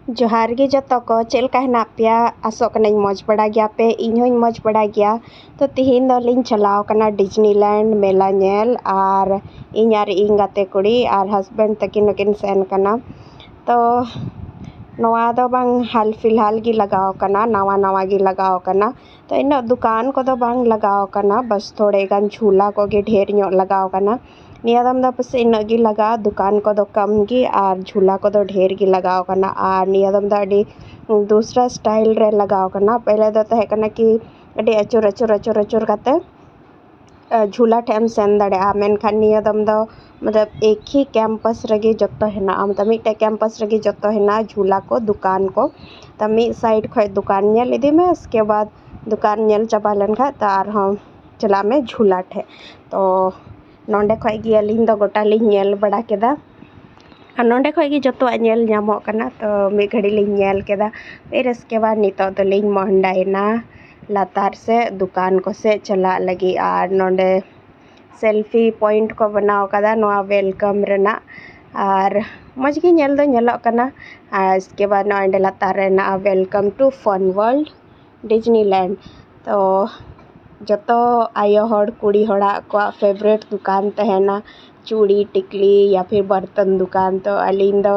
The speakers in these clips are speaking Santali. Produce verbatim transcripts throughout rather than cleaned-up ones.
ᱡᱚᱦᱟᱨ ᱜᱮ ᱡᱚᱛᱚ ᱠᱚ, ᱪᱮᱫ ᱞᱮᱠᱟ ᱦᱮᱱᱟᱜ ᱯᱮᱭᱟ? ᱟᱥᱚᱜ ᱠᱟᱹᱱᱟᱹᱧ ᱢᱚᱡᱽ ᱵᱟᱲᱟ ᱜᱮᱭᱟ ᱯᱮ᱾ ᱤᱧ ᱦᱚᱸᱧ ᱢᱚᱡᱽ ᱵᱟᱲᱟ ᱜᱮᱭᱟ᱾ ᱛᱚ ᱛᱤᱦᱤᱧ ᱫᱚ ᱞᱤᱧ ᱪᱟᱞᱟᱣ ᱠᱟᱱᱟ ᱰᱤᱡᱽᱱᱤᱞᱮᱱᱰ ᱢᱮᱞᱟ ᱧᱮᱞ, ᱟᱨ ᱤᱧ ᱟᱨ ᱤᱧ ᱜᱟᱛᱮ ᱠᱩᱲᱤ ᱟᱨ ᱦᱟᱥᱵᱮᱱᱰ ᱛᱟᱹᱠᱤᱱ ᱦᱚᱸᱠᱤᱱ ᱥᱮᱱ ᱠᱟᱱᱟ᱾ ᱛᱚ ᱱᱚᱣᱟ ᱫᱚ ᱵᱟᱝ ᱦᱟᱞ ᱯᱷᱤᱞᱦᱟᱞ ᱜᱮ ᱞᱟᱜᱟᱣ ᱠᱟᱱᱟ, ᱱᱟᱣᱟ ᱱᱟᱣᱟ ᱜᱮ ᱞᱟᱜᱟᱣ ᱠᱟᱱᱟ᱾ ᱛᱚ ᱤᱱᱟᱹᱜ ᱫᱚᱠᱟᱱ ᱠᱚᱫᱚ ᱵᱟᱝ ᱞᱟᱜᱟᱣ ᱠᱟᱱᱟ, ᱵᱟᱥ ᱛᱷᱚᱲᱮ ᱜᱟᱱ ᱡᱷᱩᱞᱟ ᱠᱚᱜᱮ ᱰᱷᱮᱨ ᱧᱚᱜ ᱞᱟᱜᱟᱣ ᱠᱟᱱᱟ᱾ ᱱᱤᱭᱟᱹ ᱫᱚᱢ ᱫᱚ ᱯᱟᱥᱮᱡ ᱤᱱᱟᱹᱜ ᱜᱮ ᱞᱟᱜᱟᱜᱼᱟ, ᱫᱚᱠᱟᱱ ᱠᱚᱫᱚ ᱠᱚᱢ ᱜᱮ ᱟᱨ ᱡᱷᱩᱞᱟ ᱠᱚᱫᱚ ᱰᱷᱮᱨ ᱜᱮ ᱞᱟᱜᱟᱣ ᱠᱟᱱᱟ᱾ ᱟᱨ ᱱᱤᱭᱟᱹ ᱫᱚᱢ ᱫᱚ ᱟᱹᱰᱤ ᱫᱩᱥᱨᱟ ᱥᱴᱟᱭᱤᱞ ᱨᱮ ᱞᱟᱜᱟᱣ ᱠᱟᱱᱟ᱾ ᱯᱮᱦᱞᱮ ᱫᱚ ᱛᱟᱦᱮᱸ ᱠᱟᱱᱟ ᱠᱤ ᱟᱹᱰᱤ ᱟᱹᱪᱩᱨ ᱟᱹᱪᱩᱨ ᱟᱹᱪᱩᱨ ᱟᱹᱪᱩᱨ ᱠᱟᱛᱮ ᱡᱷᱩᱞᱟ ᱴᱷᱮᱡ ᱮᱢ ᱥᱮᱱ ᱫᱟᱲᱮᱭᱟᱜᱼᱟ, ᱢᱮᱱᱠᱷᱟᱱ ᱱᱤᱭᱟᱹ ᱫᱚᱢ ᱫᱚ ᱢᱚᱛᱞᱚᱵ ᱮᱠ ᱦᱤ ᱠᱮᱢᱯᱟᱥ ᱨᱮᱜᱮ ᱡᱚᱛᱚ ᱦᱮᱱᱟᱜᱼᱟ, ᱢᱚᱛᱞᱚᱵ ᱢᱤᱫᱴᱮᱡ ᱠᱮᱢᱯᱟᱥ ᱨᱮᱜᱮ ᱡᱚᱛᱚ ᱦᱮᱱᱟᱜᱼᱟ, ᱡᱷᱩᱞᱟ ᱠᱚ, ᱫᱚᱠᱟᱱ ᱠᱚ᱾ ᱛᱚ ᱢᱤᱫ ᱥᱟᱭᱤᱰ ᱠᱷᱚᱡ ᱫᱚᱠᱟᱱ ᱧᱮᱞ ᱤᱫᱤ ᱢᱮ, ᱩᱥᱠᱮ ᱵᱟᱫ ᱫᱚᱠᱟᱱ ᱧᱮᱞ ᱪᱟᱵᱟ ᱞᱮᱱᱠᱷᱟᱡ ᱛᱚ ᱟᱨᱦᱚᱸ ᱪᱟᱞᱟᱜ ᱢᱮ ᱡᱷᱩᱞᱟ ᱴᱷᱮᱡ᱾ ᱛᱚ ᱱᱚᱸᱰᱮ ᱠᱷᱚᱡ ᱜᱮ ᱟᱹᱞᱤᱧ ᱫᱚ ᱜᱚᱴᱟ ᱞᱤᱧ ᱧᱮᱞ ᱵᱟᱲᱟ ᱠᱮᱫᱟ᱾ ᱟᱨ ᱱᱚᱸᱰᱮ ᱠᱷᱚᱡ ᱜᱮ ᱡᱚᱛᱚᱣᱟᱜ ᱧᱮᱞ ᱧᱟᱢᱚᱜ ᱠᱟᱱᱟ᱾ ᱛᱚ ᱢᱤᱫ ᱜᱷᱟᱹᱲᱤ ᱞᱤᱧ ᱧᱮᱞ ᱠᱮᱫᱟ, ᱯᱷᱤᱨ ᱩᱥᱠᱮ ᱵᱟᱫ ᱱᱤᱛᱚᱜ ᱫᱚᱞᱤᱧ ᱢᱚᱦᱰᱟᱭᱮᱱᱟ ᱞᱟᱛᱟᱨ ᱥᱮᱫ ᱫᱚᱠᱟᱱ ᱠᱚᱥᱮᱫ ᱪᱟᱞᱟᱜ ᱞᱟᱹᱜᱤᱫ᱾ ᱟᱨ ᱱᱚᱸᱰᱮ ᱥᱮᱞᱯᱷᱤ ᱯᱚᱭᱮᱱᱴ ᱠᱚ ᱵᱮᱱᱟᱣ ᱠᱟᱫᱟ ᱱᱚᱣᱟ ᱣᱮᱞᱠᱟᱢ ᱨᱮᱱᱟᱜ, ᱟᱨ ᱢᱚᱡᱽ ᱜᱮ ᱧᱮᱞ ᱫᱚ ᱧᱮᱞᱚᱜ ᱠᱟᱱᱟ᱾ ᱟᱨ ᱩᱥᱠᱮ ᱵᱟᱫ ᱱᱚᱜᱼᱚᱭ ᱚᱸᱰᱮ ᱞᱟᱛᱟᱨ ᱨᱮ ᱦᱮᱱᱟᱜᱼᱟ Welcome to Fun World Disneyland᱾ ᱛᱚ ᱡᱚᱛᱚ ᱟᱭᱳ ᱦᱚᱲ ᱠᱩᱲᱤ ᱦᱚᱲᱟᱜ ᱠᱚᱣᱟᱜ ᱯᱷᱮᱵᱟᱨᱮᱴ ᱫᱚᱠᱟᱱ ᱛᱟᱦᱮᱱᱟ, ᱪᱩᱲᱤ ᱴᱤᱠᱞᱤ ᱭᱟ ᱯᱷᱤᱨ ᱵᱟᱨᱛᱚᱱ ᱫᱚᱠᱟᱱ᱾ ᱛᱚ ᱟᱹᱞᱤᱧ ᱫᱚ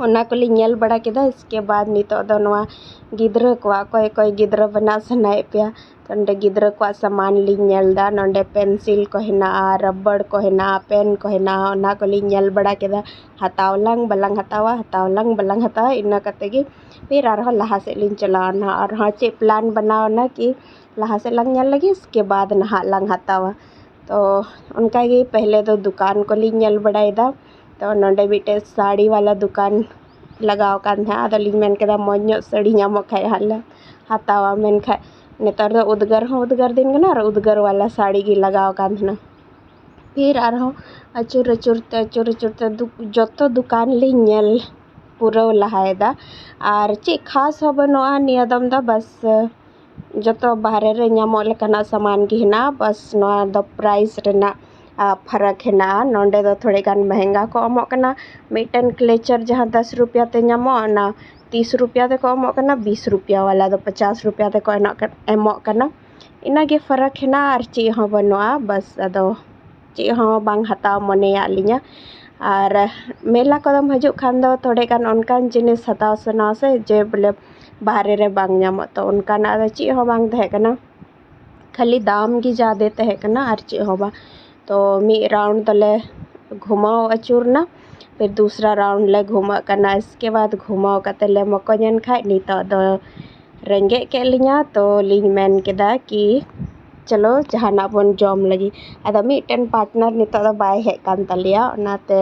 ᱚᱱᱟ ᱠᱚᱞᱤᱧ ᱧᱮᱞ ᱵᱟᱲᱟ ᱠᱮᱫᱟ᱾ ᱤᱥᱠᱮ ᱵᱟᱫ ᱱᱤᱛᱚᱜ ᱫᱚ ᱱᱚᱣᱟ ᱜᱤᱫᱽᱨᱟᱹ ᱠᱚᱣᱟᱜ, ᱚᱠᱚᱭ ᱚᱠᱚᱭ ᱜᱤᱫᱽᱨᱟᱹ ᱵᱮᱱᱟᱜ ᱥᱟᱱᱟᱭᱮᱫ ᱯᱮᱭᱟ, ᱛᱚ ᱱᱚᱸᱰᱮ ᱜᱤᱫᱽᱨᱟᱹ ᱠᱚᱣᱟᱜ ᱥᱟᱢᱟᱱ ᱞᱤᱧ ᱧᱮᱞ ᱮᱫᱟ᱾ ᱱᱚᱸᱰᱮ ᱯᱮᱱᱥᱤᱞ ᱠᱚ ᱦᱮᱱᱟᱜᱼᱟ, ᱨᱟᱵᱟᱨ ᱠᱚ ᱦᱮᱱᱟᱜᱼᱟ, ᱯᱮᱱ ᱠᱚ ᱦᱮᱱᱟᱜᱼᱟ, ᱚᱱᱟ ᱠᱚᱞᱤᱧ ᱧᱮᱞ ᱵᱟᱲᱟ ᱠᱮᱫᱟ᱾ ᱦᱟᱛᱟᱣ ᱞᱟᱝ ᱵᱟᱞᱟᱝ ᱦᱟᱛᱟᱣᱟ, ᱦᱟᱛᱟᱣ ᱞᱟᱝ ᱵᱟᱞᱟᱝ ᱦᱟᱛᱟᱣᱟ, ᱤᱱᱟᱹ ᱠᱟᱛᱮ ᱜᱮ ᱯᱷᱤᱨ ᱟᱨᱦᱚᱸ ᱞᱟᱦᱟ ᱥᱮᱫ ᱞᱤᱧ ᱪᱟᱞᱟᱣᱱᱟ᱾ ᱟᱨᱦᱚᱸ ᱪᱮᱫ ᱯᱞᱟᱱ ᱵᱮᱱᱟᱣ ᱮᱱᱟ ᱠᱤ ᱞᱟᱦᱟ ᱥᱮᱫ ᱞᱟᱝ ᱧᱮᱞ ᱞᱮᱜᱮ, ᱤᱥᱠᱮ ᱵᱟᱫ ᱱᱟᱦᱟᱜ ᱞᱟᱝ ᱦᱟᱛᱟᱣᱟ᱾ ᱛᱚ ᱚᱱᱠᱟ ᱜᱮ ᱯᱮᱦᱞᱮ ᱫᱚ ᱫᱚᱠᱟᱱ ᱠᱚᱞᱤᱧ ᱧᱮᱞ ᱵᱟᱲᱟᱭᱮᱫᱟ᱾ ᱛᱚ ᱱᱚᱸᱰᱮ ᱢᱤᱫᱴᱮᱡ ᱥᱟᱹᱲᱤ ᱣᱟᱞᱟ ᱫᱚᱠᱟᱱ ᱞᱟᱜᱟᱣ ᱟᱠᱟᱱ ᱛᱟᱦᱮᱸᱫ, ᱟᱫᱚᱞᱤᱧ ᱢᱮᱱ ᱠᱮᱫᱟ ᱢᱚᱡᱽ ᱧᱚᱜ ᱥᱟᱹᱲᱤ ᱧᱟᱢᱚᱜ ᱠᱷᱟᱡ ᱦᱟᱸᱜ ᱞᱮ ᱦᱟᱛᱟᱣᱟ, ᱢᱮᱱᱠᱷᱟᱡ ᱱᱮᱛᱟᱨ ᱫᱚ ᱩᱫᱽᱜᱟᱹᱨ ᱦᱚᱸ ᱩᱫᱽᱜᱟᱹᱨ ᱫᱤᱱ ᱠᱟᱱᱟ ᱟᱨ ᱩᱫᱽᱜᱟᱹᱨ ᱣᱟᱞᱟ ᱥᱟᱹᱲᱤ ᱜᱮ ᱞᱟᱜᱟᱣ ᱟᱠᱟᱱ ᱛᱟᱦᱮᱱᱟ᱾ ᱯᱷᱤᱨ ᱟᱨᱦᱚᱸ ᱟᱹᱪᱩᱨ ᱟᱹᱪᱩᱨ ᱛᱮ ᱟᱹᱪᱩᱨ ᱟᱹᱪᱩᱨ ᱛᱮ ᱫᱩ- ᱡᱚᱛᱚ ᱫᱚᱠᱟᱱ ᱞᱤᱧ ᱧᱮᱞ ᱯᱩᱨᱟᱹᱣ ᱞᱟᱦᱟᱭᱮᱫᱟ᱾ ᱟᱨ ᱪᱮᱫ ᱠᱷᱟᱥ ᱦᱚᱸ ᱵᱟᱹᱱᱩᱜᱼᱟ ᱱᱤᱭᱟᱹ ᱫᱚᱢ ᱫᱚ, ᱵᱟᱥ ᱡᱚᱛᱚ ᱵᱟᱦᱨᱮ ᱨᱮ ᱧᱟᱢᱚᱜ ᱞᱮᱠᱟᱱᱟᱜ ᱥᱟᱢᱟᱱ ᱜᱮ ᱦᱮᱱᱟᱜᱼᱟ᱾ ᱵᱟᱥ ᱱᱚᱣᱟ ᱫᱚ ᱯᱨᱟᱭᱤᱥ ᱨᱮᱱᱟᱜ ᱯᱷᱟᱨᱟᱠ ᱦᱮᱱᱟᱜᱼᱟ᱾ ᱱᱚᱸᱰᱮ ᱫᱚ ᱛᱷᱚᱲᱮ ᱜᱟᱱ ᱢᱮᱦᱮᱝᱜᱟ ᱠᱚ ᱮᱢᱚᱜ ᱠᱟᱱᱟ᱾ ᱢᱤᱫᱴᱮᱱ ᱠᱞᱮᱪᱟᱨ ᱡᱟᱦᱟᱸ ᱫᱚᱥ ᱨᱩᱯᱤᱭᱟ ᱛᱮ ᱧᱟᱢᱚᱜᱼᱟ, ᱚᱱᱟ ᱛᱤᱥ ᱨᱩᱯᱤᱭᱟ ᱛᱮᱠᱚ ᱮᱢᱚᱜ ᱠᱟᱱᱟ, ᱵᱤᱥ ᱨᱩᱯᱤᱭᱟ ᱣᱟᱞᱟ ᱫᱚ ᱯᱚᱪᱟᱥ ᱨᱩᱯᱤᱭᱟ ᱛᱮᱠᱚ ᱮᱱᱚᱜ ᱠᱟ-, ᱮᱢᱚᱜ ᱠᱟᱱᱟ᱾ ᱤᱱᱟᱹᱜᱮ ᱯᱷᱟᱨᱟᱠ ᱦᱮᱱᱟᱜᱼᱟ ᱟᱨ ᱪᱮᱫ ᱦᱚᱸ ᱵᱟᱹᱱᱩᱜᱼᱟ᱾ ᱵᱟᱥ, ᱟᱫᱚ ᱪᱮᱫ ᱦᱚᱸ ᱵᱟᱝ ᱦᱟᱛᱟᱣ ᱢᱚᱱᱮᱭᱟᱜ ᱞᱤᱧᱟ᱾ ᱟᱨ ᱢᱮᱞᱟ ᱠᱚᱫᱚᱢ ᱦᱤᱡᱩᱜ ᱠᱷᱟᱱ ᱫᱚ ᱛᱷᱚᱲᱮ ᱜᱟᱱ ᱚᱱᱠᱟᱱ ᱡᱤᱱᱤᱥ ᱦᱟᱛᱟᱣ ᱥᱟᱱᱟᱣᱟ ᱥᱮ, ᱡᱮ ᱵᱚᱞᱮ ᱵᱟᱦᱨᱮ ᱨᱮ ᱵᱟᱝ ᱧᱟᱢᱚᱜ, ᱛᱚ ᱚᱱᱠᱟᱱᱟᱜ ᱫᱚ ᱪᱮᱫ ᱦᱚᱸ ᱵᱟᱝ ᱛᱟᱦᱮᱸ ᱠᱟᱱᱟ, ᱠᱷᱟᱹᱞᱤ ᱫᱟᱢ ᱜᱮ ᱡᱟᱫᱮ ᱛᱟᱦᱮᱸ ᱠᱟᱱᱟ ᱟᱨ ᱪᱮᱫ ᱦᱚᱸ ᱵᱟᱝ᱾ ᱛᱚ ᱢᱤᱫ ᱨᱟᱣᱩᱱᱰ ᱫᱚᱞᱮ ᱜᱷᱩᱢᱟᱣ ᱟᱹᱪᱩᱨᱱᱟ, ᱯᱷᱤᱨ ᱫᱩᱥᱨᱟ ᱨᱟᱣᱩᱱᱰ ᱞᱮ ᱜᱷᱩᱢᱟᱜ ᱠᱟᱱᱟ᱾ ᱤᱥᱠᱮ ᱵᱟᱫ ᱜᱷᱩᱢᱟᱣ ᱠᱟᱛᱮ ᱞᱮ ᱢᱚᱠᱚᱧᱮᱱ ᱠᱷᱟᱡ ᱱᱤᱛᱚᱜ ᱫᱚ ᱨᱮᱸᱜᱮᱡ ᱠᱮᱫ ᱞᱤᱧᱟ, ᱛᱚ ᱞᱤᱧ ᱢᱮᱱ ᱠᱮᱫᱟ ᱠᱤ ᱪᱚᱞᱚ ᱡᱟᱦᱟᱱᱟᱜ ᱵᱚᱱ ᱡᱚᱢ ᱞᱟᱹᱜᱤᱫ᱾ ᱟᱫᱚ ᱢᱤᱫᱴᱮᱱ ᱯᱟᱨᱴᱱᱟᱨ ᱱᱤᱛᱚᱜ ᱫᱚ ᱵᱟᱭ ᱦᱮᱡ ᱠᱟᱱ ᱛᱟᱞᱮᱭᱟ, ᱚᱱᱟᱛᱮ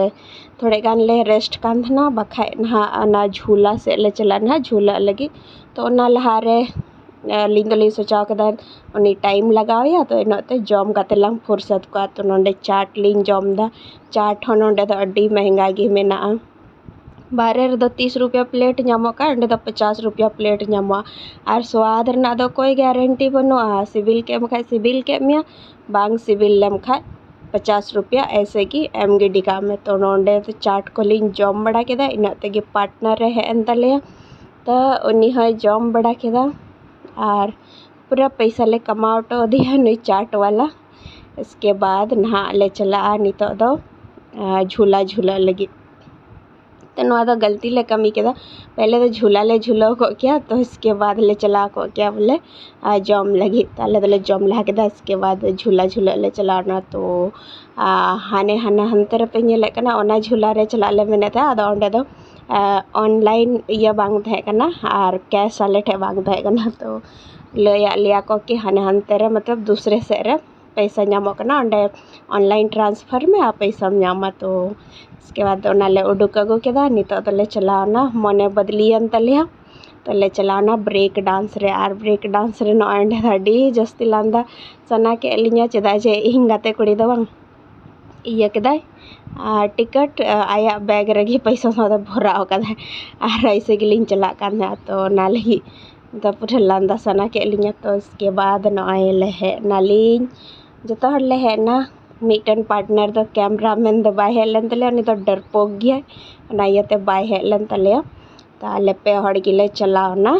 ᱛᱷᱚᱲᱮ ᱜᱟᱱ ᱞᱮ ᱨᱮᱥᱴ ᱠᱟᱱ ᱛᱟᱦᱮᱱᱟ, ᱵᱟᱠᱷᱟᱡ ᱱᱟᱦᱟᱜ ᱚᱱᱟ ᱡᱷᱩᱞᱟ ᱥᱮᱫ ᱞᱮ ᱪᱟᱞᱟᱜᱼᱟ ᱱᱟᱦᱟᱜ ᱡᱷᱩᱞᱟᱜ ᱞᱟᱹᱜᱤᱫ᱾ ᱛᱚ ᱚᱱᱟ ᱞᱟᱦᱟᱨᱮ ᱟᱹᱞᱤᱧ ᱫᱚᱞᱤᱧ ᱥᱚᱪᱟᱣ ᱠᱮᱫᱟ ᱩᱱᱤ ᱴᱟᱭᱤᱢ ᱞᱟᱜᱟᱣ ᱮᱭᱟ, ᱛᱚ ᱤᱱᱟᱹᱜ ᱛᱮ ᱡᱚᱢ ᱠᱟᱛᱮ ᱞᱟᱝ ᱯᱷᱩᱨᱥᱚᱛ ᱠᱚᱜᱼᱟ᱾ ᱛᱚ ᱱᱚᱰᱮ ᱪᱟᱴ ᱞᱤᱧ ᱡᱚᱢ ᱮᱫᱟ᱾ ᱪᱟᱴ ᱦᱚᱸ ᱱᱚᱰᱮ ᱫᱚ ᱟᱹᱰᱤ ᱢᱮᱦᱮᱝᱜᱟ ᱜᱮ ᱢᱮᱱᱟᱜᱼᱟ᱾ ᱵᱟᱦᱨᱮ ᱨᱮᱫᱚ ᱛᱤᱥ ᱨᱩᱯᱤᱭᱟ ᱯᱞᱮᱴ ᱧᱟᱢᱚᱜ ᱠᱟᱱ, ᱚᱸᱰᱮ ᱫᱚ ᱯᱚᱪᱟᱥ ᱨᱩᱯᱤᱭᱟ ᱯᱞᱮᱴ ᱧᱟᱢᱚᱜᱼᱟ᱾ ᱟᱨ ᱥᱣᱟᱫ ᱨᱮᱱᱟᱜ ᱫᱚ ᱚᱠᱚᱭ ᱜᱮᱨᱮᱱᱴᱤ ᱵᱟᱹᱱᱩᱜᱼᱟ, ᱥᱤᱵᱤᱞ ᱠᱮᱫ ᱢᱮ ᱠᱷᱟᱡ ᱥᱤᱵᱤᱞ ᱠᱮᱫ ᱢᱮᱭᱟ, ᱵᱟᱝ ᱥᱤᱵᱤᱞ ᱞᱮᱢ ᱠᱷᱟᱡ ᱯᱚᱪᱟᱥ ᱨᱩᱯᱤᱭᱟ ᱮᱭᱥᱮ ᱜᱮ ᱮᱢ ᱜᱤᱰᱤ ᱠᱟᱜ ᱢᱮ᱾ ᱛᱚ ᱱᱚᱰᱮ ᱫᱚ ᱪᱟᱴ ᱠᱚᱞᱤᱧ ᱡᱚᱢ ᱵᱟᱲᱟ ᱠᱮᱫᱟ, ᱤᱱᱟᱹᱜ ᱛᱮᱜᱮ ᱯᱟᱨᱴᱱᱟᱨ ᱮ ᱦᱮᱡ ᱮᱱ ᱛᱟᱞᱮᱭᱟ᱾ ᱛᱚ ᱩᱱᱤ ᱦᱚᱸᱭ ᱡᱚᱢ ᱵᱟᱲᱟ ᱠᱮᱫᱟ ᱟᱨ ᱯᱩᱨᱟᱹ ᱯᱚᱭᱥᱟ ᱞᱮ ᱠᱟᱢᱟᱣ ᱦᱚᱴᱚ ᱟᱫᱮᱭᱟ ᱱᱩᱭ ᱪᱟᱴ ᱣᱟᱞᱟ᱾ ᱤᱥᱠᱮ ᱵᱟᱫ ᱱᱟᱦᱟᱜ ᱞᱮ ᱪᱟᱞᱟᱜᱼᱟ ᱱᱤᱛᱚᱜ ᱫᱚ, ᱟᱨ ᱡᱷᱩᱞᱟ ᱡᱷᱩᱞᱟᱹᱜ ᱞᱟᱹᱜᱤᱫ᱾ ᱛᱚ ᱱᱚᱣᱟ ᱫᱚ ᱜᱟᱹᱞᱛᱤ ᱞᱮ ᱠᱟᱹᱢᱤ ᱠᱮᱫᱟ, ᱯᱮᱦᱞᱮ ᱫᱚ ᱡᱷᱩᱞᱟ ᱞᱮ ᱡᱷᱩᱞᱟᱹᱣ ᱠᱚᱜ ᱠᱮᱭᱟ, ᱛᱚ ᱤᱥᱠᱮ ᱵᱟᱫ ᱞᱮ ᱪᱟᱞᱟᱣ ᱠᱚᱜ ᱠᱮᱭᱟ ᱵᱚᱞᱮ, ᱟᱨ ᱡᱚᱢ ᱞᱟᱹᱜᱤᱫ᱾ ᱛᱚ ᱟᱞᱮ ᱫᱚᱞᱮ ᱡᱚᱢ ᱞᱟᱦᱟ ᱠᱮᱫᱟ, ᱤᱥᱠᱮ ᱵᱟᱫ ᱡᱷᱩᱞᱟ ᱡᱷᱩᱞᱟᱹᱜ ᱞᱮ ᱪᱟᱞᱟᱣ ᱮᱱᱟ᱾ ᱛᱚ ᱟᱨ ᱦᱟᱱᱮ ᱦᱟᱱᱟ ᱦᱟᱱᱛᱮ ᱨᱮᱯᱮ ᱧᱮᱞᱮᱫ ᱠᱟᱱᱟ, ᱚᱱᱟ ᱡᱷᱩᱞᱟ ᱨᱮ ᱪᱟᱞᱟᱜ ᱞᱮ ᱢᱮᱱᱮᱫ ᱛᱟᱦᱮᱸᱫ, ᱟᱫᱚ ᱚᱸᱰᱮ ᱫᱚ ᱚᱱᱞᱟᱭᱤᱱ ᱤᱭᱟᱹ ᱵᱟᱝ ᱛᱟᱦᱮᱸ ᱠᱟᱱᱟ ᱟᱨ ᱠᱮᱥ ᱟᱞᱮ ᱴᱷᱮᱡ ᱵᱟᱝ ᱛᱟᱦᱮᱸ ᱠᱟᱱᱟ᱾ ᱛᱚ ᱞᱟᱹᱭᱟᱫ ᱞᱮᱭᱟ ᱠᱚ ᱠᱤ ᱦᱟᱱᱮ ᱦᱟᱱᱛᱮ ᱨᱮ, ᱢᱚᱛᱞᱚᱵ ᱫᱩᱥᱨᱮ ᱥᱮᱫ ᱨᱮ ᱯᱚᱭᱥᱟ ᱧᱟᱢᱚᱜ ᱠᱟᱱᱟ, ᱚᱸᱰᱮ ᱚᱱᱞᱟᱭᱤᱱ ᱴᱨᱟᱱᱥᱯᱷᱟᱨ ᱢᱮ ᱟᱨ ᱯᱚᱭᱥᱟᱢ ᱧᱟᱢᱟ᱾ ᱛᱚ ᱤᱥᱠᱮ ᱵᱟᱫ ᱚᱱᱟᱞᱮ ᱩᱰᱩᱠ ᱟᱹᱜᱩ ᱠᱮᱫᱟ᱾ ᱱᱤᱛᱚᱜ ᱫᱚᱞᱮ ᱪᱟᱞᱟᱣᱱᱟ, ᱢᱚᱱᱮ ᱵᱚᱫᱞᱤᱭᱮᱱ ᱛᱟᱞᱮᱭᱟ᱾ ᱛᱚᱞᱮ ᱪᱟᱞᱟᱣᱱᱟ ᱵᱨᱮᱠ ᱰᱟᱱᱥ ᱨᱮ, ᱟᱨ ᱵᱨᱮᱠ ᱰᱟᱱᱥ ᱨᱮ ᱱᱚᱜᱼᱚᱭ ᱚᱸᱰᱮ ᱫᱚ ᱟᱹᱰᱤ ᱡᱟᱹᱥᱛᱤ ᱞᱟᱸᱫᱟ ᱥᱟᱱᱟ ᱠᱮᱫ ᱞᱤᱧᱟ, ᱪᱮᱫᱟᱜ ᱡᱮ ᱤᱧ ᱜᱟᱛᱮ ᱠᱩᱲᱤ ᱫᱚ ᱵᱟᱝ ᱤᱭᱟᱹ ᱠᱮᱫᱟᱭ, ᱟᱨ ᱴᱤᱠᱤᱴ, ᱟ, ᱟᱭᱟᱜ ᱵᱮᱜᱽ ᱨᱮᱜᱮ ᱯᱚᱭᱥᱟ ᱥᱟᱶᱛᱮ ᱵᱷᱚᱨᱟᱣ ᱠᱟᱫᱟᱭ, ᱟᱨ ᱮᱭᱥᱮ ᱜᱮᱞᱤᱧ ᱪᱟᱞᱟᱜ ᱠᱟᱱ ᱛᱟᱦᱮᱸᱫ᱾ ᱛᱚ ᱚᱱᱟ ᱞᱟᱹᱜᱤᱫ ᱫᱚ ᱯᱩᱨᱟᱹ ᱞᱟᱸᱫᱟ ᱥᱟᱱᱟ ᱠᱮᱫ ᱞᱤᱧᱟ᱾ ᱛᱚ ᱤᱥᱠᱮ ᱵᱟᱫ ᱱᱚᱜᱼᱚᱭ ᱞᱮ ᱦᱮᱡ ᱱᱟᱞᱤᱧ, ᱡᱚᱛᱚ ᱦᱚᱲ ᱞᱮ ᱦᱮᱡ ᱮᱱᱟ᱾ ᱢᱤᱫᱴᱮᱱ ᱯᱟᱨᱴᱱᱟᱨ ᱫᱚ ᱠᱮᱢᱨᱟ ᱢᱮᱱ ᱫᱚ ᱵᱟᱭ ᱦᱮᱡ ᱞᱮᱱ ᱛᱟᱞᱮᱭᱟ, ᱩᱱᱤ ᱫᱚ ᱰᱟᱹᱨᱯᱚᱠ ᱜᱮᱭᱟᱭ, ᱚᱱᱟ ᱤᱭᱟᱹᱛᱮ ᱵᱟᱭ ᱦᱮᱡ ᱞᱮᱱ ᱛᱟᱞᱮᱭᱟ᱾ ᱛᱚ ᱟᱞᱮ ᱯᱮ ᱦᱚᱲ ᱜᱮᱞᱮ ᱪᱟᱞᱟᱣᱱᱟ᱾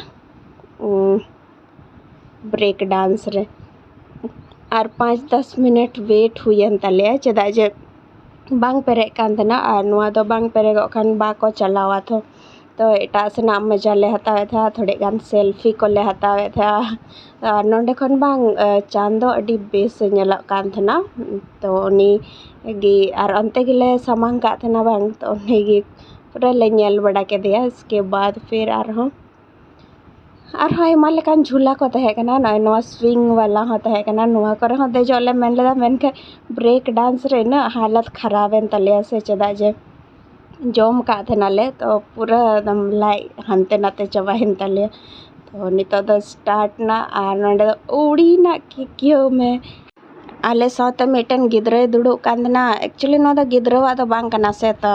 ᱩᱸ, ᱵᱨᱮᱠ ᱰᱟᱱᱥ ᱨᱮ᱾ ᱟᱨ ᱯᱟᱸᱪ ᱫᱚᱥ ᱢᱤᱱᱤᱴ ᱣᱮᱴ ᱦᱩᱭᱮᱱ ᱛᱟᱞᱮᱭᱟ, ᱪᱮᱫᱟᱜ ᱡᱮ ᱵᱟᱝ ᱯᱮᱨᱮᱡ ᱠᱟᱱ ᱛᱟᱦᱮᱱᱟ, ᱟᱨ ᱱᱚᱣᱟ ᱫᱚ ᱵᱟᱝ ᱯᱮᱨᱮᱡᱚᱜ ᱠᱷᱟᱱ ᱵᱟᱠᱚ ᱪᱟᱞᱟᱣᱟ ᱛᱷᱚ᱾ ᱛᱚ ᱮᱴᱟᱜ ᱥᱮᱱᱟᱜ ᱢᱚᱡᱟ ᱞᱮ ᱦᱟᱛᱟᱣᱮᱫ ᱛᱟᱦᱮᱸᱫ, ᱛᱷᱚᱲᱮ ᱜᱟᱱ ᱥᱮᱞᱯᱷᱤ ᱠᱚᱞᱮ ᱦᱟᱛᱟᱣᱮᱫ ᱛᱟᱦᱮᱸᱫ᱾ ᱟᱨ ᱱᱚᱸᱰᱮ ᱠᱷᱚᱱ ᱵᱟᱝ, ᱟᱸ, ᱪᱟᱸᱫᱚ ᱟᱹᱰᱤ ᱵᱮᱥ ᱮ ᱧᱮᱞᱚᱜ ᱠᱟᱱ ᱛᱟᱦᱮᱱᱟ᱾ ᱛᱚ ᱩᱱᱤ ᱜᱮ, ᱟᱨ ᱚᱱᱛᱮ ᱜᱮᱞᱮ ᱥᱟᱢᱟᱝ ᱠᱟᱜ ᱛᱟᱦᱮᱱᱟ ᱵᱟᱝ, ᱛᱚ ᱩᱱᱤ ᱜᱮ ᱯᱩᱨᱟᱹ ᱞᱮ ᱧᱮᱞ ᱵᱟᱲᱟ ᱠᱮᱫᱮᱭᱟ᱾ ᱤᱥᱠᱮ ᱵᱟᱫ ᱯᱷᱤᱨ ᱟᱨᱦᱚᱸ ᱟᱨᱦᱚᱸ ᱟᱭᱢᱟ ᱞᱮᱠᱟᱱ ᱡᱷᱩᱞᱟ ᱠᱚ ᱛᱟᱦᱮᱸ ᱠᱟᱱᱟ, ᱱᱚᱜᱼᱚᱭ ᱱᱚᱣᱟ ᱥᱣᱤᱝ ᱵᱟᱞᱟ ᱦᱚᱸ ᱛᱟᱦᱮᱸ ᱠᱟᱱᱟ, ᱱᱚᱣᱟ ᱠᱚᱨᱮ ᱦᱚᱸ ᱫᱮᱡᱚᱜ ᱞᱮ ᱢᱮᱱ ᱞᱮᱫᱟ, ᱢᱮᱱᱠᱷᱟᱱ ᱵᱨᱮᱠ ᱰᱟᱱᱥ ᱨᱮ ᱤᱱᱟᱹᱜ ᱦᱟᱞᱚᱛ ᱠᱷᱟᱨᱟᱯ ᱮᱱ ᱛᱟᱞᱮᱭᱟ ᱥᱮ, ᱪᱮᱫᱟᱜ ᱡᱮ ᱡᱚᱢ ᱠᱟᱜ ᱛᱟᱦᱮᱱᱟᱞᱮ, ᱛᱚ ᱯᱩᱨᱟᱹ ᱮᱠᱫᱚᱢ ᱞᱟᱡ ᱦᱟᱱᱛᱮ ᱱᱟᱛᱮ ᱪᱟᱵᱟᱭᱮᱱ ᱛᱟᱞᱮᱭᱟ᱾ ᱛᱚ ᱱᱤᱛᱚᱜ ᱫᱚ ᱥᱴᱟᱨᱴ ᱱᱟ, ᱟᱨ ᱱᱚᱸᱰᱮ ᱫᱚ ᱟᱹᱣᱲᱤᱱᱟᱜ ᱠᱤᱠᱤᱭᱟᱹᱣ ᱢᱮ᱾ ᱟᱞᱮ ᱥᱟᱶᱛᱮ ᱢᱤᱫᱴᱮᱱ ᱜᱤᱫᱽᱨᱟᱹᱭ ᱫᱩᱲᱩᱵ ᱠᱟᱱ ᱛᱟᱦᱮᱱᱟ᱾ ᱮᱠᱪᱩᱭᱮᱞᱤ ᱱᱚᱣᱟ ᱫᱚ ᱜᱤᱫᱽᱨᱟᱹᱣᱟᱜ ᱫᱚ ᱵᱟᱝ ᱠᱟᱱᱟ ᱥᱮ, ᱛᱚ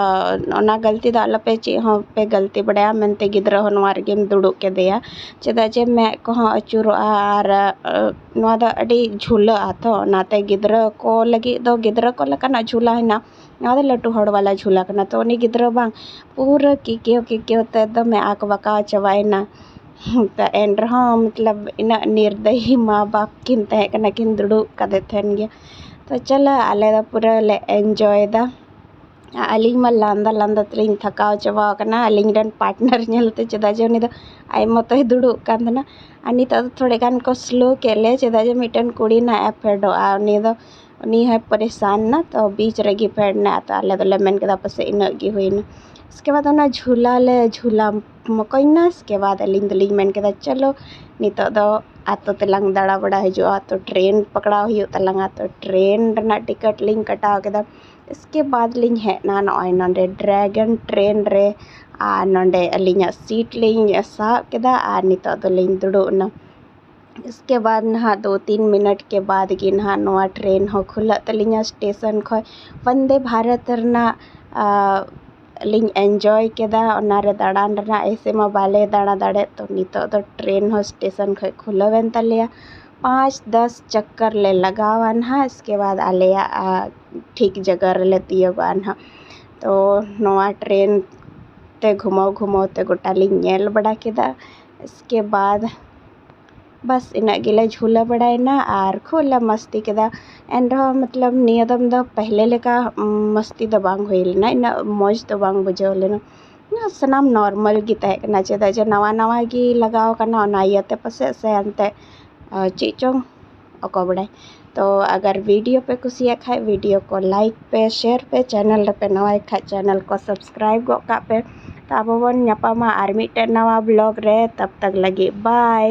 ᱚᱱᱟ ᱜᱟᱹᱞᱛᱤ ᱫᱚ ᱟᱞᱚᱯᱮ ᱪᱮᱫ ᱦᱚᱸ ᱯᱮ ᱜᱟᱹᱞᱛᱤ ᱵᱟᱲᱟᱭᱟ ᱢᱮᱱᱛᱮ ᱜᱤᱫᱽᱨᱟᱹ ᱦᱚᱸ ᱱᱚᱣᱟ ᱨᱮᱜᱮᱢ ᱫᱩᱲᱩᱵ ᱠᱮᱫᱮᱭᱟ᱾ ᱪᱮᱫᱟᱜ ᱡᱮ ᱢᱮᱫ ᱠᱚᱦᱚᱸ ᱟᱹᱪᱩᱨᱚᱜᱼᱟ, ᱟᱨ ᱱᱚᱣᱟ ᱫᱚ ᱟᱹᱰᱤ ᱡᱷᱩᱞᱟᱹᱜᱼᱟ, ᱛᱚ ᱚᱱᱟᱛᱮ ᱜᱤᱫᱽᱨᱟᱹ ᱠᱚ ᱞᱟᱹᱜᱤᱫ ᱫᱚ ᱜᱤᱫᱽᱨᱟᱹ ᱠᱚ ᱞᱮᱠᱟᱱᱟᱜ ᱡᱷᱩᱞᱟ ᱦᱮᱱᱟᱜᱼᱟ᱾ ᱱᱚᱣᱟ ᱫᱚ ᱞᱟᱹᱴᱩ ᱦᱚᱲ ᱵᱟᱞᱟ ᱡᱷᱩᱞᱟ ᱠᱟᱱᱟ᱾ ᱛᱚ ᱩᱱᱤ ᱜᱤᱫᱽᱨᱟᱹ ᱵᱟᱝ, ᱯᱩᱨᱟᱹ ᱠᱤᱠᱤᱭᱟᱹᱣ ᱠᱤᱠᱤᱭᱟᱹᱣ ᱛᱮ ᱮᱠᱫᱚᱢ ᱟᱸᱠ ᱵᱟᱸᱠᱟᱣ ᱪᱟᱵᱟᱭᱮᱱᱟ᱾ ᱛᱚ ᱮᱱ ᱨᱮᱦᱚᱸ ᱢᱚᱛᱞᱚᱵ ᱤᱱᱟᱹᱜ ᱱᱤᱨᱫᱚᱭᱤ ᱢᱟ ᱵᱟᱯ ᱠᱤᱱ ᱛᱟᱦᱮᱸ ᱠᱟᱱᱟ, ᱠᱤᱱ ᱫᱩᱲᱩᱵ ᱠᱟᱫᱮ ᱛᱟᱦᱮᱱ ᱜᱮᱭᱟ᱾ ᱛᱚ ᱪᱚᱞᱚ, ᱟᱞᱮ ᱫᱚ ᱯᱩᱨᱟᱹ ᱞᱮ ᱮᱱᱡᱚᱭᱮᱫᱟ᱾ ᱟᱹᱞᱤᱧ ᱢᱟ ᱞᱟᱸᱫᱟ ᱞᱟᱸᱫᱟ ᱛᱮᱞᱤᱧ ᱛᱷᱟᱠᱟᱣ ᱪᱟᱵᱟ ᱟᱠᱟᱱᱟ, ᱟᱹᱞᱤᱧ ᱨᱮᱱ ᱯᱟᱨᱴᱱᱟᱨ ᱧᱮᱞᱛᱮ, ᱪᱮᱫᱟᱜ ᱡᱮ ᱩᱱᱤ ᱫᱚ ᱟᱡ ᱢᱚᱛᱚᱭ ᱫᱩᱲᱩᱵ ᱠᱟᱱ ᱛᱟᱦᱮᱱᱟ᱾ ᱟᱨ ᱱᱤᱛᱚᱜ ᱫᱚ ᱛᱷᱚᱲᱮ ᱜᱟᱱ ᱠᱚ ᱥᱞᱳ ᱠᱮᱫ ᱞᱮᱭᱟ, ᱪᱮᱫᱟᱜ ᱡᱮ ᱢᱤᱫᱴᱮᱱ ᱠᱩᱲᱤ ᱱᱟᱦᱟᱜ ᱮ ᱯᱷᱮᱰᱚᱜᱼᱟ, ᱩᱱᱤ ᱫᱚ, ᱩᱱᱤ ᱦᱚᱸᱭ ᱯᱟᱨᱤᱥᱟᱱ ᱱᱟ, ᱛᱚ ᱵᱤᱪ ᱨᱮᱜᱮ ᱯᱷᱮᱰ ᱱᱟ᱾ ᱛᱚ ᱟᱞᱮ ᱫᱚᱞᱮ ᱢᱮᱱ ᱠᱮᱫᱟ ᱯᱟᱥᱮᱡ ᱤᱱᱟᱹᱜ ᱜᱮ ᱦᱩᱭᱱᱟ᱾ ᱩᱥᱠᱮ ᱵᱟᱫ ᱚᱱᱟ ᱡᱷᱩᱞᱟ ᱞᱮ ᱡᱷᱩᱞᱟ ᱢᱚᱠᱚᱧ ᱱᱟ᱾ ᱩᱥᱠᱮ ᱵᱟᱫ ᱟᱹᱞᱤᱧ ᱫᱚᱞᱤᱧ ᱢᱮᱱ ᱠᱮᱫᱟ, ᱪᱚᱞᱚ ᱱᱤᱛᱚᱜ ᱫᱚ ᱟᱛᱳ ᱛᱮᱞᱟᱝ ᱫᱟᱬᱟ ᱵᱟᱲᱟ ᱦᱤᱡᱩᱜᱼᱟ, ᱛᱚ ᱴᱨᱮᱱ ᱯᱟᱠᱲᱟᱣ ᱦᱩᱭᱩᱜ ᱛᱟᱞᱟᱝᱟ, ᱛᱚ ᱴᱨᱮᱱ ᱨᱮᱱᱟᱜ ᱴᱤᱠᱤᱴ ᱞᱤᱧ ᱠᱟᱴᱟᱣ ᱠᱮᱫᱟ᱾ ᱩᱥᱠᱮ ᱵᱟᱫ ᱞᱤᱧ ᱦᱮᱡ ᱮᱱᱟ ᱱᱚᱜᱼᱚᱭ ᱱᱚᱰᱮ ᱰᱨᱮᱜᱚᱱ ᱴᱨᱮᱱ ᱨᱮ, ᱟᱨ ᱱᱚᱰᱮ ᱟᱹᱞᱤᱧᱟᱜ ᱥᱤᱴ ᱞᱤᱧ ᱥᱟᱵ ᱠᱮᱫᱟ ᱟᱨ ᱱᱤᱛᱚᱜ ᱫᱚᱞᱤᱧ ᱫᱩᱲᱩᱵ ᱮᱱᱟ᱾ ᱩᱥᱠᱮ ᱵᱟᱫ ᱱᱟᱦᱟᱜ ᱫᱩ ᱛᱤᱱ ᱢᱤᱱᱤᱴ ᱠᱮ ᱵᱟᱫ ᱜᱮ ᱱᱟᱦᱟᱜ ᱱᱚᱣᱟ ᱴᱨᱮᱱ ᱦᱚᱸ ᱠᱷᱩᱞᱟᱹᱜ ᱛᱟᱹᱞᱤᱧᱟ ᱥᱴᱮᱥᱚᱱ ᱠᱷᱚᱱ᱾ ᱵᱚᱱᱫᱮ ᱵᱷᱟᱨᱚᱛ ᱨᱮᱱᱟᱜ, ᱟᱨ ᱞᱤᱧ ᱮᱱᱡᱚᱭ ᱠᱮᱫᱟ ᱚᱱᱟᱨᱮ ᱫᱟᱬᱟᱱ ᱨᱮᱱᱟᱜ᱾ ᱮᱭᱥᱮ ᱢᱟ ᱵᱟᱞᱮ ᱫᱟᱬᱟ ᱫᱟᱲᱮᱭᱟᱜ, ᱛᱚ ᱱᱤᱛᱚᱜ ᱫᱚ ᱴᱨᱮᱱ ᱦᱚᱸ ᱥᱴᱮᱥᱚᱱ ᱠᱷᱚᱱ ᱠᱷᱩᱞᱟᱹᱣ ᱮᱱ ᱛᱟᱞᱮᱭᱟ᱾ ᱯᱟᱸᱪ ᱫᱚᱥ ᱪᱚᱠᱠᱚᱨ ᱞᱮ ᱞᱟᱜᱟᱣᱟ ᱱᱟᱦᱟᱜ, ᱤᱥᱠᱮ ᱵᱟᱫᱽ ᱟᱞᱮᱭᱟᱜ ᱴᱷᱤᱠ ᱡᱟᱭᱜᱟ ᱨᱮᱞᱮ ᱛᱤᱭᱳᱜᱚᱜᱼᱟ ᱱᱟᱦᱟᱜ᱾ ᱛᱚ ᱱᱚᱣᱟ ᱴᱨᱮᱱ ᱛᱮ ᱜᱷᱩᱢᱟᱹᱣ ᱜᱷᱩᱢᱟᱹᱣ ᱛᱮ ᱜᱚᱴᱟ ᱞᱤᱧ ᱧᱮᱞ ᱵᱟᱲᱟ ᱠᱮᱫᱟ᱾ ᱤᱥᱠᱮ ᱵᱟᱫᱽ ᱵᱟᱥ ᱤᱱᱟᱹᱜ ᱜᱮᱞᱮ ᱡᱷᱩᱞᱟᱹ ᱵᱟᱲᱟᱭᱮᱱᱟ ᱟᱨ ᱠᱷᱩᱵ ᱞᱮ ᱢᱟᱥᱛᱤ ᱠᱮᱫᱟ᱾ ᱮᱱᱨᱮᱦᱚᱸ ᱢᱚᱛᱞᱚᱵ ᱱᱤᱭᱟᱹ ᱫᱚᱢ ᱫᱚ ᱯᱮᱦᱞᱮ ᱞᱮᱠᱟ ᱢᱟᱥᱛᱤ ᱫᱚ ᱵᱟᱝ ᱦᱩᱭ ᱞᱮᱱᱟ, ᱤᱱᱟᱹᱜ ᱢᱚᱡᱽ ᱫᱚ ᱵᱟᱝ ᱵᱩᱡᱷᱟᱹᱣ ᱞᱮᱱᱟ᱾ ᱥᱟᱱᱟᱢ ᱱᱚᱨᱢᱟᱞ ᱜᱮ ᱛᱟᱦᱮᱸ ᱠᱟᱱᱟ, ᱪᱮᱫᱟᱜ ᱡᱮ ᱱᱟᱣᱟ ᱱᱟᱣᱟ ᱜᱮ ᱞᱟᱜᱟᱣ ᱠᱟᱱᱟ, ᱚᱱᱟ ᱤᱭᱟᱹᱛᱮ ᱯᱟᱥᱮᱡ ᱥᱮ ᱮᱱᱛᱮ ᱪᱮᱫ ᱪᱚᱝ ᱚᱠᱚᱭ ᱵᱟᱲᱟᱭ᱾ ᱛᱚ ᱟᱜᱟᱨ ᱵᱷᱤᱰᱤᱭᱳ ᱯᱮ ᱠᱩᱥᱤᱭᱟᱜ ᱠᱷᱟᱡ ᱵᱷᱤᱰᱤᱭᱳ ᱠᱚ ᱞᱟᱭᱤᱠ ᱯᱮ, ᱥᱮᱭᱟᱨ ᱯᱮ, ᱪᱮᱱᱮᱞ ᱨᱮᱯᱮ ᱱᱟᱣᱟᱭ ᱠᱷᱟᱡ ᱪᱮᱱᱮᱞ ᱠᱚ ᱥᱟᱵᱥᱠᱨᱟᱭᱤᱵ ᱜᱚᱫ ᱠᱟᱜ ᱯᱮ᱾ ᱛᱚ ᱟᱵᱚ ᱵᱚᱱ ᱧᱟᱯᱟᱢᱟ ᱟᱨ ᱢᱤᱫᱴᱮᱱ ᱱᱟᱣᱟ ᱵᱞᱚᱜ ᱨᱮ, ᱛᱟᱵ ᱛᱟᱠ ᱞᱟᱹᱜᱤᱫ ᱵᱟᱭ᱾